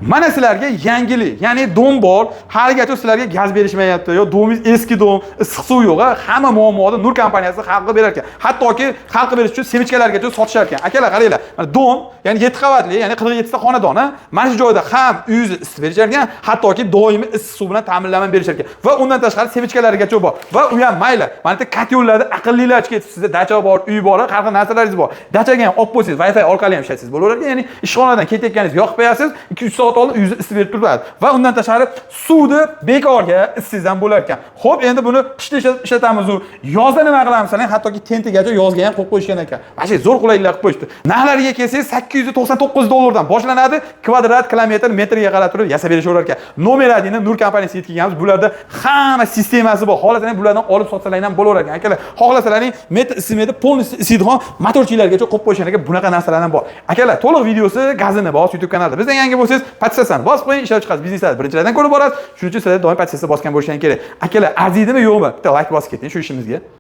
Mana sizlarga yangilik, ya'ni dom bor, haligacha sizlarga gaz berishmayapti, yo domingiz eski dom, issiq suv yo'q, ha? Hamma muammoni Nur kompaniyasi hal qilib berar ekan. Hattoki hal qilib berish uchun семечка largacha sotishar ekan. Akalar, qaranglar, mana dom, ya'ni 7 qavatli, ya'ni 47 ta xonadon, ha? Mana shu joyda ham uyingizni isitib berishar ekan, hattoki doimiy issiq suv bilan ta'minlamay berishar ekan. Va undan tashqari семечка largacha bor. Va u ham mayli. Mana bu котёл larda aqllilar chiqib, sizda dacha bor, uy bor, har xil narsalaringiz bor. Dachaga ham olib qo'ysangiz, Wi-Fi orqali ham ishlatsangiz bo'laver ekan. Ya'ni ishxonadan ketayotganingiz yoqib qo'yasiz, 2-3 soat oldin uyingizni isitib berib turadi. Va undan tashqari suvni bekorga isitsangiz ham bo'lar ekan. Xo'p, endi buni qishda ishlatamiz u. Yozda nima qilamiz? Masalan, hattoki tentigacha yozga ham qo'yib qo'yishgan ekan. Mana shu zo'r qulayliklar qilib qo'yishdi. Narxlariga kelsangiz, 899 dollardan boshlanadi. Kvadrat, kilometr, metrga qarab turib yasab berishaverar ekan. Номер 1 ni Nur kompaniyasiga yetkazganmiz. Bularda hamma sistemasi bor. Xohlasanglar, bulardan olib sotsalar ham bo'laver ekan. Akalar, xohlasalaring metr isimaydi, полностью isiydigan motorchilargacha qo'yib qo'yishgan ekan. Bunaqa narsalar ham bor. Akalar, to'liq videosi Gazini bos YouTube kanalida. Bizdan yangi bo'lsangiz, подписаться bosib qo'ying, ishlab chiqasiz. Bizneslarni birinchilardan ko'rib borasiz. Shuning uchun sizlar doim подписаться bosgan bo'lishingiz kerak. Akalar, arziydimi yo'qmi? Bitta like bosib keting shu ishimizga.